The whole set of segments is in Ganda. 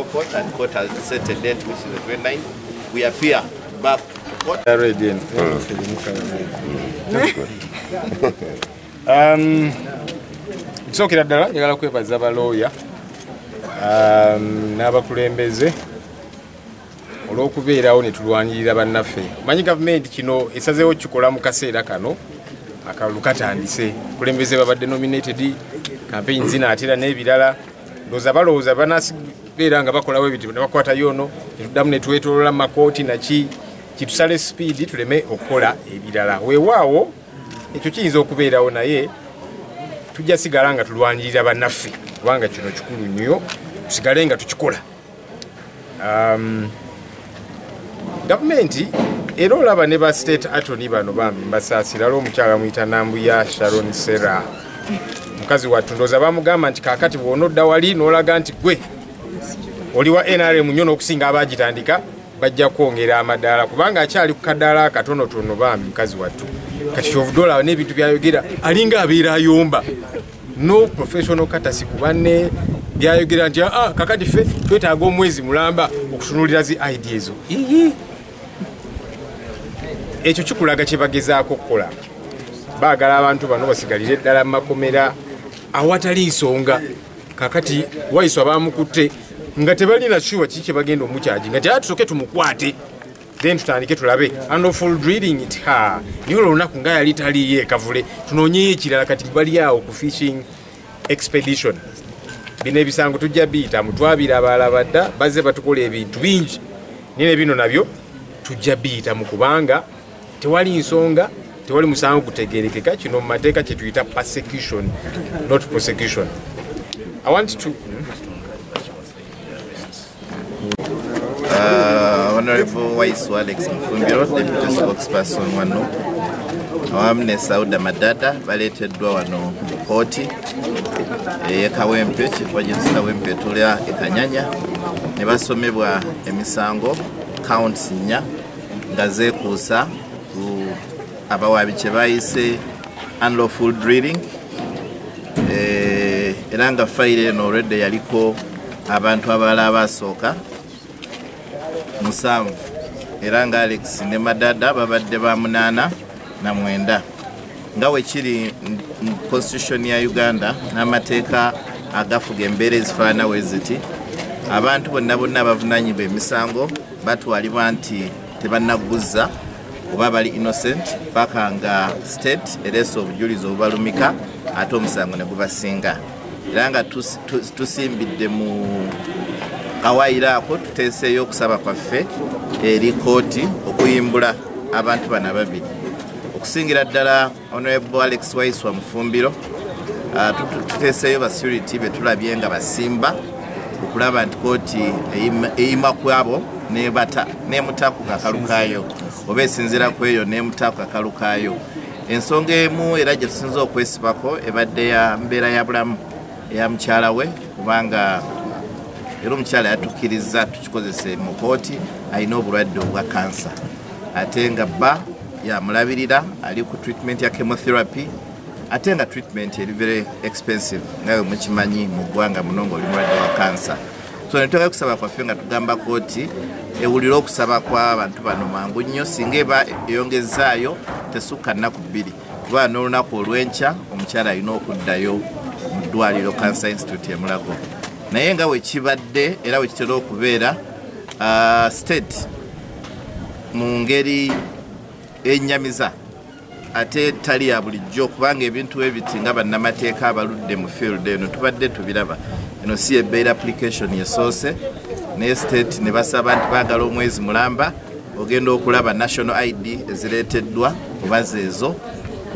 before court, and court has set a date, which is the 29th. We appear back to court. Nsookera ddala njagala kwebaza balooya n'abakulembeze olw'okubeerawo ne tulwanirira bannaffe. Omanyi gavumenti kino esazeewo kikola mu kaseera kano akalulu katandise, kulembeze babadde nominated, campaign zinaatera n'ebirala. Ndowooza balowooza banasibeera nga bakolawo ebintu ne bakwatayo ono ne tuddamu ne twetoolola mu makooti naki kitusale speed tuleme okukola ebirala. Weewaawo ekyo kiyinza okubeerawo, naye tujja sigala nga tulwanirira bannaffe kubanga kino kikulu nnyo, tusigale nga tukikola. Gavumenti era olaba ne ba state attorney bano bambi mbasaasira, lwo omukyala muyita Nambuya Sharon Sera, mukazi wattu ndowooza bamugamba nti kaakati bw'onodda wali n'olaga nti gwe oli wa NRM nnyo n'okusinga abaagitandika, bajja kwongera amadaala kubanga akyali ku kadaala akatonotono bambi mukazi wattu. Kati kyovudde olaba n'ebintu byayogera alinga abeera ayomba, no professional courtesy ku banne, byayogera nti kakati ffe twetaaga omwezi mulamba okutunuulira zi ID ezo. Ekyo kikulaga kye bagezaako okukola. Baagala abantu bano basigalire ddala mu makomera awatali nsonga. Kakati Waiswa bamukutte nga tebalina sure kiki kye bagenda omukyaji, nga tusooke tumukwate then tutandike tulabe unlawful drilling it. Ha, naye olwo olunaku nga yali taliiyo e Kavule, tunoonyeyo ekirala. Kati bali awo ku fishing expedition. Bino ebisango tujja biyitamu, twabiraba alabadda bazze batukola ebintu bingi, naye ne bino nabyo tujja biyitamu kubanga tewali nsonga, tewali musango gutegeerekeka. Kino mu mateeka kye tuyita persecution, not prosecution. I want to Honorable Waiswa Alex Mufumbiro, Deputy Spokesperson wano, awamu ne Sauda Madada baleeteddwa wano mu kkooti ey'e Kawempe, kifo gye Kawempe etulya e Kanyanya, ne basomebwa emisango counts 4 nga zeekuusa ku abawaabi kye bayise unlawful drilling, era nga fayiro eno already yaliko abantu abalala abasooka 7, era nga Alex ne Madada babadde ba 8 na 9. Nga we kiri mu constitution ya Uganda n'amateeka agafuga embeera ezifaanana we ziti, abantu bonna bonna abavunaanyibwa emisango batwalibwa nti tebannaguzza oba bali innocent paka nga state ereese obujulizi obubalumika ate omusango ne gubasinga. Era nga tusimbidde mu kawaayiro ako, tuteeseeyo okusaba kwaffe eri kooti okuyimbula abantu bano ababiri, okusingira ddala Honorable Alex Waiswa Mufumbiro. Tuteeseeyo ba security be tulabye nga basimba okulaba nti kooti eyima ku abo n'emuta ku kakalu kaayo, oba esinziira ku eyo n'emuta ku kakalu kaayo. Ensonga emu era gye tusinza okwesibako ebadde ya mbeera ya bulamu eya mukyala we, kubanga era omukyala yatukkiriza tukikozese mu kooti, alina obulwadde obwa kansa ate nga bba yamulabirira, ali ku treatment ya chemotherapy, ate nga treatment eri very expensive nga bwe mukimanyi mu ggwanga muno ng'oli mulwadde wa kansa. So ne twagala kusaba kwaffe nga tugamba kooti ewulire okusaba kw'abantu bano mangu nnyo, singa eba eyongezaayo tesukka nnaku 2, kuba n'olunaku olw'enkya omukyala alina okuddayo mu ddwaliro Cancer Institute e Mulago. Naye nga we kibadde era we kitera okubeera, state mu ngeri ennyamiza ate tali ya bulijjo, kubanga ebintu ebiti nga bannamateeka abaludde mu field eno tubadde tubiraba. Eno si ye bail application yesoose, naye state ne basaba nti baagala omwezi mulamba. Ogenda okulaba national ID ezireeteddwa oba zeezo,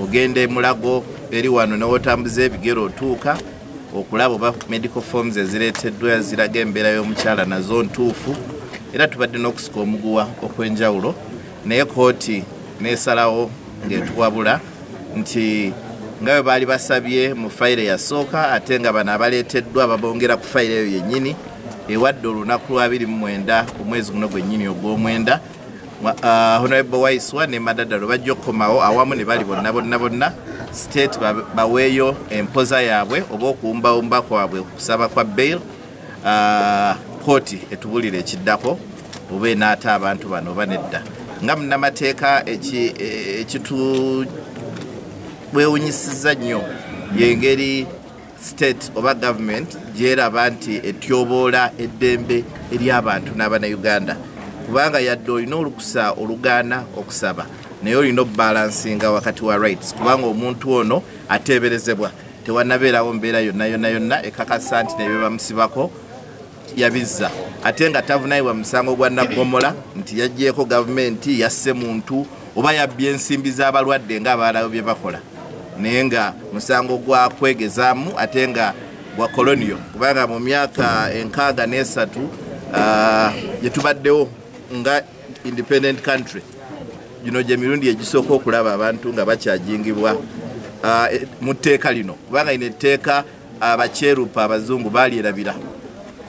ogenda e Mulago eri wano newotambuza ebigere otuuka okulaba oba medical forms ezireeteddwa ziraga embeera y'omukyala nazo ntuufu. Era tubadde n'okusika omuguwa okw'enjawulo, naye kooti n'esalawo ng'etuwabula nti nga bwe baali basabye mu fayiro eyasooka, ate nga bano abaleeteddwa babongera ku fayiro eyo yennyini, ewadde olunaku lwa 29 omwezi guno gwennyini ogw'omwenda, Honorable Waiswa ne Madada lwe bajja okukomawo awamu ne bali bonna bonna bonna state baweeyo empoza yaabwe oba okuwumbawumba kwabwe okusaba kwa bail. Kooti etubulira ekiddako oba enaata abantu bano oba nedda. Nga munnamateeka, ekitwewunyisiza nnyo yengeri state oba government gyeraba nti etyoboola eddembe ery'abantu n'Abannayuganda, kubanga yadde olina olukusa olugaana okusaba, naye olina okubalansinga wakati wa rights, kubanga omuntu ono ateeberezebwa, tewanabeerawo mbeera yonna yonna yonna ekakasa nti nebye bamusibako yabizza, ate nga tavunayibwa musango gwa naggomola nti yaggyeko gavumenti, yasse muntu oba yabbye ensimbi z'abalwadde ng'abalala bye bakola, naye nga musango gwa kwegezaamu ate nga gwa colonial, kubanga mu myaka 63 gye tubaddewo nga independent country, gino gye mirundi egisooka okulaba abantu nga bakyajingibwa mu tteeka lino, kubanga lino etteeka abakyerupa abazungu balyerabira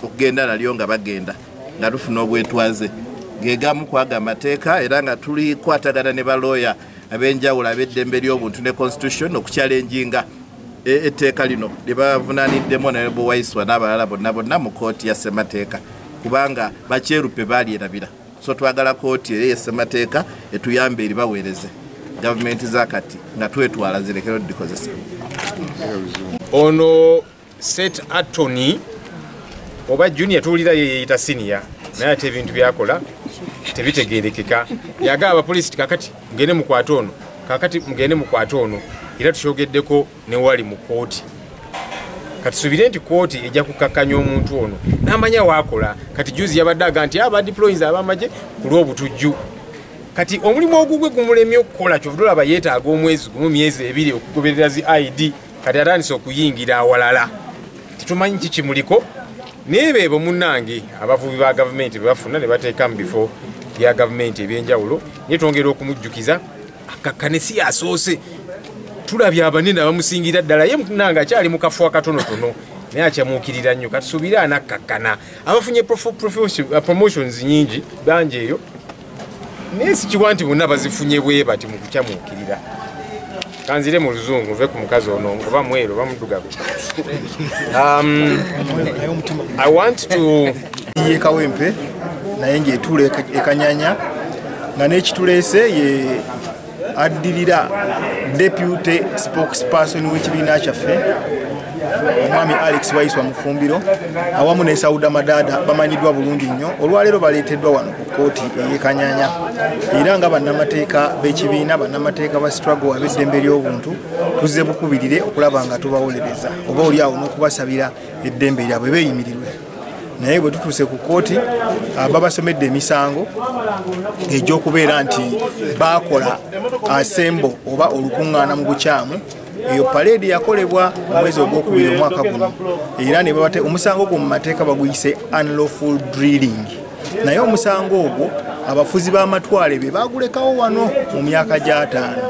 okugenda nalyo nga bagenda nga tufuna obwetwaze. Gegamu kwaga amateeka, era nga tuli kwatagana ne balooya ab'enjawulo ab'eddembe ly'obuntu ne constitution okukyalenjinga etteeka lino lye bavunaaniddemu Honorable Waiswa n'abalala bonna bonna mu kooti ya ssemateeka, kubanga bakyerupe balyerabira. So twagala kooti eri ey'essemateeka etuyambe eribaweereze gavumenti zakati nga twetwala zirekere odikozesa. Ono State Attorney oba junior, tuwulira ye yeyita senior, naye ate ebintu byakola tebitegerekeka. Yagamba abapoliisi ti kakati mugende mukwate ono, kakati mugende mukwate ono, era tukyogeddeko ne wali mu kooti. Katusuubire nti kooti ejja kukakkanya omuntu ono n'amanya waakola. Kati juzi yabadde aga nti aba deployinze ab'amagye ku lw'obutujju. Kati omulimu ogugwe gumulemye okukola, kyova olaba yeetaaga omwezi gumu, myezi 2 okugoberera zi ID. Kati atandise okuyingira awalala, tetumanyi kikimuliko. Naye beebo munnange abavubi ba gavumenti be bafuna ne bateeka mu bifo bya gavumenti ebyenjawulo. Naye twongera okumujjukiza akakkane, si yasoose, tulabye abanene abamusingira ddala. Ye munnange akyali mu kafo akatonotono, naye akyamuukirira nnyo. Katusuubire anakkakkana. Abafunye promotions nyingi bangi eyo, naye sikiwa nti bonna bazifunye bwe bati mu kukyamuukirira. Kanzire mu luzungu nve ku mukazi ono oba mweru oba muddugavu. I want to ye Kawempe naye ng'etuula Ekanyanya, nga n'ekituleese ye addirira deputy spokesperson w'ekibiina kyaffe omwami Alex Waiswa Mufumbiro awamu ne Sauda Madada, bamanyiddwa bulungi nnyo. Olwaleero baleeteddwa wano ku kkooti ey'Ekanyanya, era nga bannamateeka b'ekibiina, bannamateeka ba struggle ab'eddembe ly'obuntu, tuzze bukubirire okulaba nga tubawolereza oba oli awo n'okubasabira eddembe lyabwe beeyimirirwe. Naye bwe tutuuse ku kkooti, babasomedde emisango egy'okubeera nti baakola assembly oba olukuŋŋaana mu bukyamu. Eyo parade yakolebwa mu mwezi ogwokubiri omwaka guno, era ne babate omusango ogwo mu mateeka baguyise unlawful drilling. Naye omusango ogwo abafuzi b'amatwale be bagulekawo wano mu myaka gy'ataano,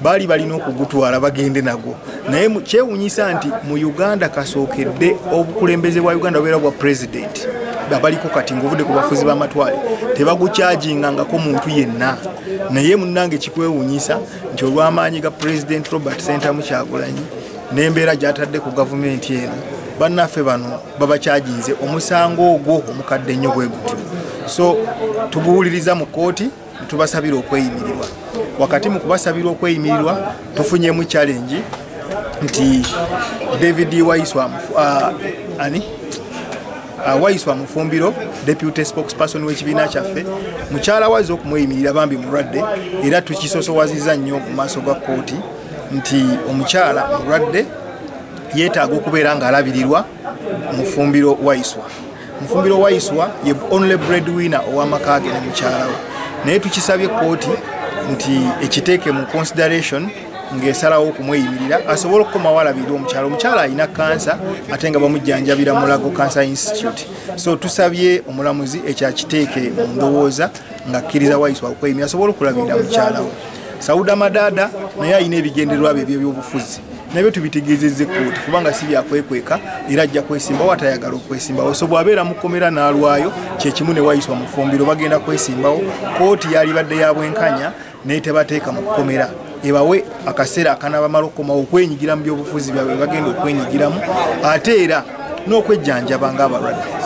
baali balina okugutwala bagende nagwo. Naye kyewuunyisa nti mu Uganda kasookedde obukulembeze bwa Uganda bubeera bwa president abaliko kati ng'ovudde ku bafuzi b'amatwale tebagukyajingangako muntu yenna. Naye munnange kikwewuunyisa nti olw'amaanyi ga President Robert Ssentamu Kyagulanyi n'embeera gy'atadde ku gavumenti eno, bannaffe bano babakyajinze omusango ogwo omukadde ennyo bwe gutyo. So tuguwuliriza mu kkooti, tubasabira okweyimirirwa. Wakati mu kubasabira okweyimirirwa, tufunyemu challenge nti David Waiswa ani Waiswa Mufumbiro, deputy spokesperson w'ekibiina kyaffe, mukyala wazze okumweyimirira bambi mulwadde, era tukisosowaziza nnyo mu maaso ga kkooti nti omukyala mulwadde, yeetaaga okubeera ng'alabirirwa Mufumbiro Waiswa. Mufumbiro Waiswa ye only breadwinner ow'amaka ge ne mukyala we, naye tukisabye kkooti nti ekiteeke mu consideration ng'esalawo okumweyimirira asobole okukomawo alabirire omukyala. Omukyala alina kansa ate nga bamujjanjabira Mulago Cancer Institute. So tusabye omulamuzi ekyakiteeke mu ndowooza ng'akkiriza Waiswa okweyimirira asobole okulabirira mukyala we. Sauda Madada naye alina ebigendererwa bye eby'ebyobufuzi, nabyo tubitegeezezza ekkooti kubanga si byakwekweka, era ajja kwesimbawo atayagala okwesimbawo. So bw'abeera mu kkomera n'alwayo, kyekimu ne Waiswa Mufumbiro, bagenda kwesimbawo. Kooti yalibadde ya bwenkanya naye tebateeka mu kkomera, ebawe akaseera akanabamala okukomawo okwenyigira mu byobufuzi byabwe bagenda okwenyigiramu, ate era n'okwejjanjaba ng'abalwadde.